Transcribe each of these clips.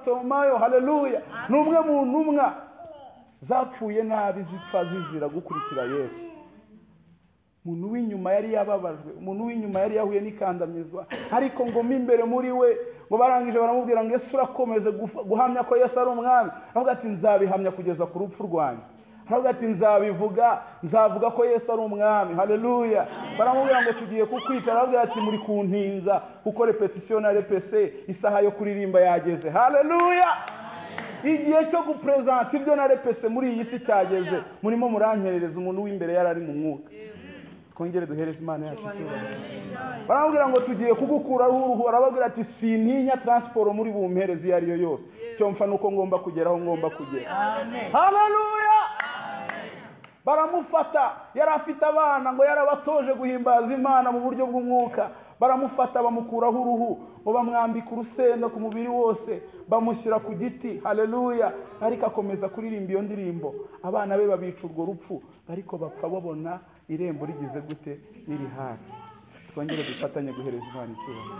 Barutolomayo, haleluya, ni umwe mu ntumwa zapfuye nabi zipfa zizira gukurikira Yesu. Umuntu w'inyuma yari yababajwe, umuntu w'inyuma yari yahuye n'ikandamizwa, ariko ngo imbere muri we ngo barangije baramubwira ngo Yesu urakomeze guhamya ko Yesu ari umwami. Aravuga ati nzabihamya kugeza ku rupfu rwanjye. Aravuga ati nzabivuga, nzavuga ko Yesu ari umwami. Haleluya. Baramubwira ngo tugiye kukwica, aravuga ati muri kuntinza kuko repetition na repese, isaha yo kuririmba yageze. Haleluya. Igihe cyo gupresenta ibyo na repese muri iyi si cyageze, murimo murankerereza. Umuntu w'imbere yarari mu mwuka. Twongere duhereze Imana yacu icyubahiro. Baramubwira ngo tugiye kugukuraho uruhu, arababwira ati sintinya transport muri bumpereze iyo ari yo yose, cyo mfa nuko ngomba kugeraho ngomba kugera. Haleluya. Baramufata, yari afite abana ngo yarabatoje guhimbaza Imana mu buryo bw'umwuka. Baramufata bamukuraho uruhu, ngo bamwambika urusenda ku mubiri wose, bamushyira ku giti. Haleluya. Ariko akomeza kuririmba iyo ndirimbo. Abana be babica urwo rupfu, ariko bapfa babona irembo rigize gute, riri hafi. Twongere dufatanye guhereza Imana icyubahiro.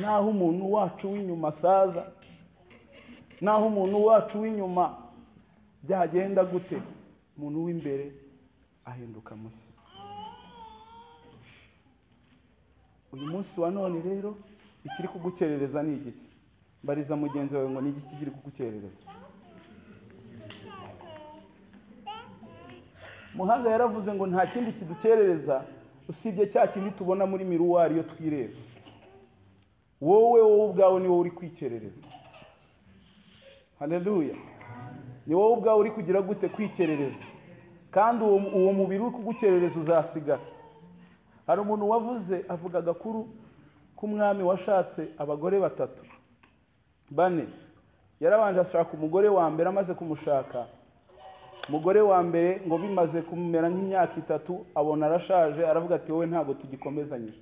Naho umuntu wacu w'inyuma asaza, naho umuntu wacu w'inyuma byagenda gute, umuntu w'imbere ahinduka mushya. Uyu munsi wa none rero ikiri kugukerereza ni igiki? Mbariza mugenzi wawe ngo ni igiki kiri kugukerereza. Muhanga yaravuze ngo nta kindi kidukerereza usibye cya kindi tubona muri miruwari iyo twireba. Wowe ubwawe ni wowe uri kwikerereza. Haleluya. Ni wowe ubwawe uri kugira gute, kwikerereza. Kandi uwo mubiri uri kugukerereza uzasigara. Hari umuntu wavuze avuga agakuru k'umwami washatse abagore batatu bane. Yarabanje ashaka umugore wa mbere, amaze kumushaka umugore wa mbere ngo bimaze kumera nk'imyaka 3 abona arashaje, aravuga ati wowe ntabwo tugikomezanyije.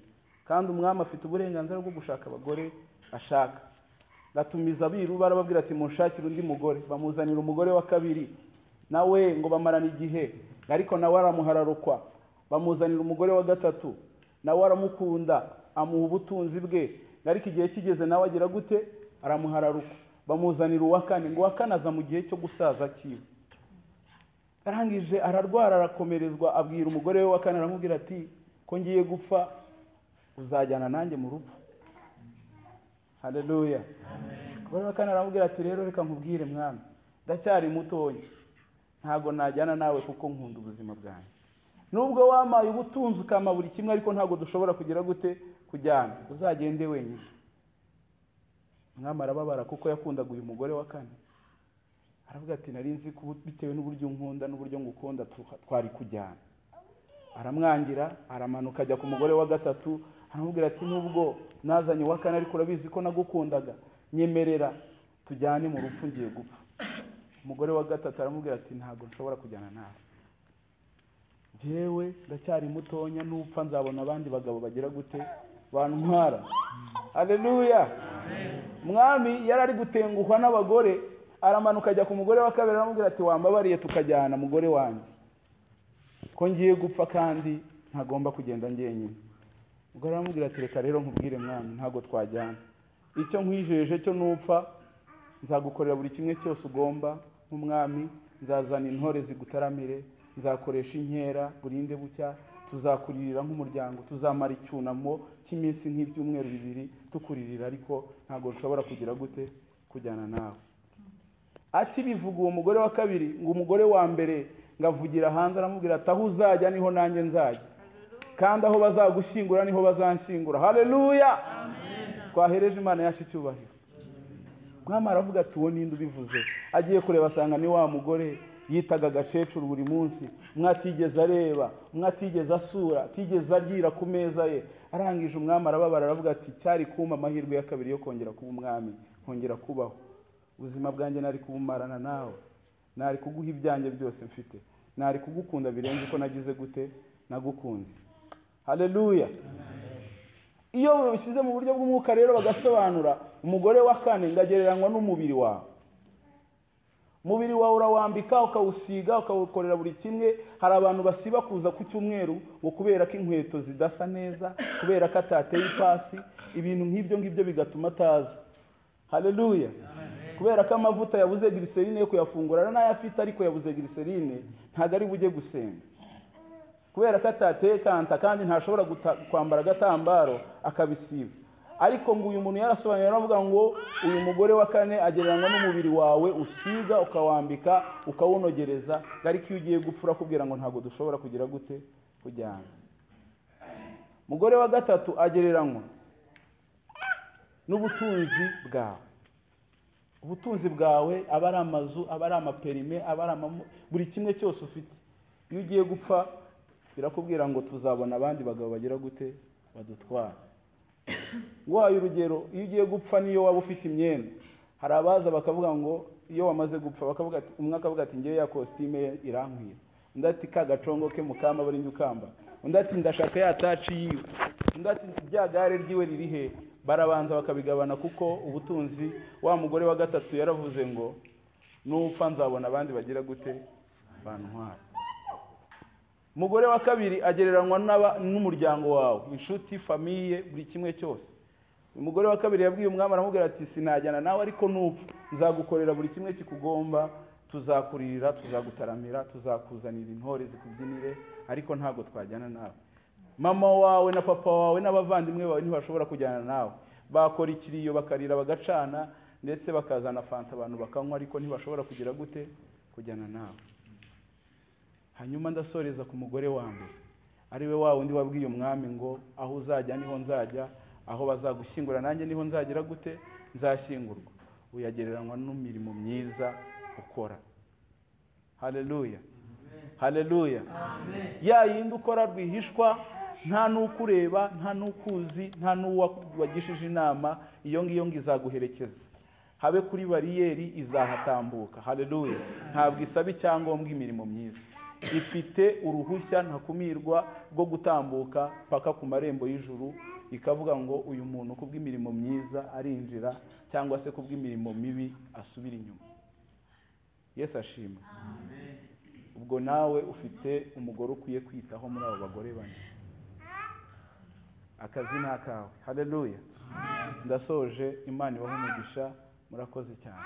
Kandi umwami afite uburenganzira bwo gushaka abagore ashaka. Gatumiza abiru barababwira ati munshakire undi mugore. Bamuzanira umugore wa kabiri, nawe ngo bamarana igihe, ariko nawe aramuhararukwa. Bamuzanira umugore wa gatatu, nawe aramukunda, amuha ubutunzi bwe, ariko igihe kigeze nawe agira gute, aramuhararukwa. Bamuzanira uwa kane, ngo uwa kane aza mu gihe cyo gusaza kiwe. Arangije ararwara arakomerezwa, abwira umugore we wa kane aramubwira ati ko ngiye gupfa uzajyana nanjye mu rupfu. Haleluya. Umugore wa kane aramubwira ati rero reka nkubwire mwami, ndacyari mutoya, ntago najyana nawe kuko nkunda ubuzima bwanjye. Nubwo wamaye ubutunzi ukama buri kimwe, ariko ntago dushobora kugira gute kujyana, uzagende wenyine. Umwami arababara kuko yakundaga uyu mugore wa kane. Aravuga ati nari nzi ko bitewe n'uburyo nkunda n'uburyo ngukunda twari kujyana. Aramwangira, aramanuka ajya ku mugore wa gatatu, aramubwira ati nubwo nazanye wa kane ariko urabizi ko nagukundaga, nyemerera tujyane mu rupfu ngiye gupfa. Umugore wa gatatu aramubwira ati ntago nshobora kujyana nawe, jewe ndacyari mutonya, nupfa nzabona abandi bagabo bagira gute bantwara. Haleluya. Mwami yarari gutenguhwa n'abagore, aramanuka ajya ku mugore wa kabiri aramubwira ati wambabariye tukajyana mugore wanjye, ko ngiye gupfa kandi ntagomba kugenda njyenyine. Umugore aramubwira ati reka rero nkubwire mwami, ntago twajyana, icyo nkwijeje cyo nupfa nzagukorera buri kimwe cyose ugomba nk'umwami, nzazana intore zigutaramire, nzakoresha inkera burinde bucya, tuzakuririra nk'umuryango, tuzamara icyunamo cy'iminsi nk'ibyumweru 2 tukuririra, ariko ntago nshobora kugira gute kujyana nawe. Akibivuga uwo mugore wa kabiri, ngo umugore wa mbere ngavugira hanze aramubwira ati aho uzajya niho nanjye nzajya, kandi aho bazagushyingura niho bazanshyingura. Haleluya. Twahereje Imana yacu icyubahiro. Mwami aravuga ati uwo ninde ubivuze? Agiye kureba asanga ni wa mugore yitaga agacecuru buri munsi, umwe atigeze areba, umwe atigeze asura, atigeze agira ku meza ye. Arangije umwami arababara aravuga ati cyari kumpa amahirwe ya kabiri yo kongera kuba umwami, kongera kubaho. Ubuzima bwanjye nari kubumarana nawe, nari kuguha ibyanjye byose mfite, nari kugukunda birenze uko nagize gute nagukunze. Haleluya. Iyo babishyize mu buryo bw'umwuka rero bagasobanura, umugore wa kane ngagereranywa n'umubiri wawe. Umubiri wawe urawambika, ukawusiga, ukawukorera buri kimwe. Hari abantu basiba kuza ku cyumweru ngo kubera ko inkweto zidasa neza, kubera ko atateye ipasi, ibintu nk'ibyo ngibyo bigatuma ataza. Haleluya. Kubera ko amavuta yabuze glycerine yo kuyafungura, n'ayafite ariko yabuze glycerine, ntago ari bujye gusenga. Kubera ko atatekanta kandi ntashobora kwambara agatambaro akabisiba. Ariko ngo uyu muntu yarasobanuye aravuga ngo uyu mugore wa kane agereranywa n'umubiri wawe usiga ukawambika ukawunogereza, ariko iyo ugiye gupfa urakubwira ngo ntabwo dushobora kugira gute kujyana. Mugore wa gatatu agereranywa n'ubutunzi bwawe. Ubutunzi bwawe aba ari amazu, aba ari amaperime, aba ari buri kimwe cyose ufite. Iyo ugiye gupfa birakubwira ngo tuzabona abandi bagabo bagira gute badutwara. Nguhaye urugero, iyo ugiye gupfa niyo waba ufite imyenda, hari abaza bakavuga ngo iyo wamaze gupfa bakavuga ati, umwe akavuga ati ngewe ya costume ye irankwira, undi ati ka gacongo ke mukamba bari ukamba, undi ati ndashaka ya taci yiwe, undi ati rya gare ryiwe riri he. Barabanza bakabigabana kuko ubutunzi. Wa mugore wa gatatu yaravuze ngo nupfa nzabona abandi bagira gute bantwara. Mugore wa kabiri agereranywa n'umuryango wawe, inshuti, famiye, buri kimwe cyose. Umugore wa kabiri yabwiye umwami aramubwira ati sinajyana nawe ariko nupfa nzagukorera buri kimwe kikugomba, tuzakuririra, tuzagutaramira, tuzakuzanira intore zikubyinire, ariko ntabwo twajyana nawe. Mama wawe na papa wawe n'abavandimwe bawe ntibashobora kujyana nawe. Bakora ikiriyo bakarira bagacana ndetse bakazana fanta abantu bakanywa, ariko ntibashobora kugira gute kujyana nawe. Hanyuma ndasoreza ku mugore wa mbere, ari we wa wundi wabwiye umwami ngo aho uzajya niho nzajya, aho bazagushyingura nanjye niho nzagira gute nzashyingurwa. Uyagereranywa n'imirimo myiza ukora. Haleluya. Haleluya. Ya yindi ukora rwihishwa, nta n'ukureba, nta n'ukuzi, nta n'uwagishije inama, iyo ngiyo ngizaguherekeza. Habe kuri bariyeri izahatambuka. Haleluya. Ntabwo isaba icyangombwa imirimo myiza. Ifite uruhushya ntakumirwa rwo gutambuka paka ku marembo y'ijuru, ikavuga ngo uyu muntu kubw'imirimo myiza arinjira, cyangwa se kubw'imirimo mibi asubira inyuma. Yesu ashimwe. Amen. Ubwo nawe ufite umugore ukwiye kwitaho muri abo bagore bane. Akazi ni akawe. Haleluya. Ndasoje, Imana ibahe umugisha, murakoze cyane.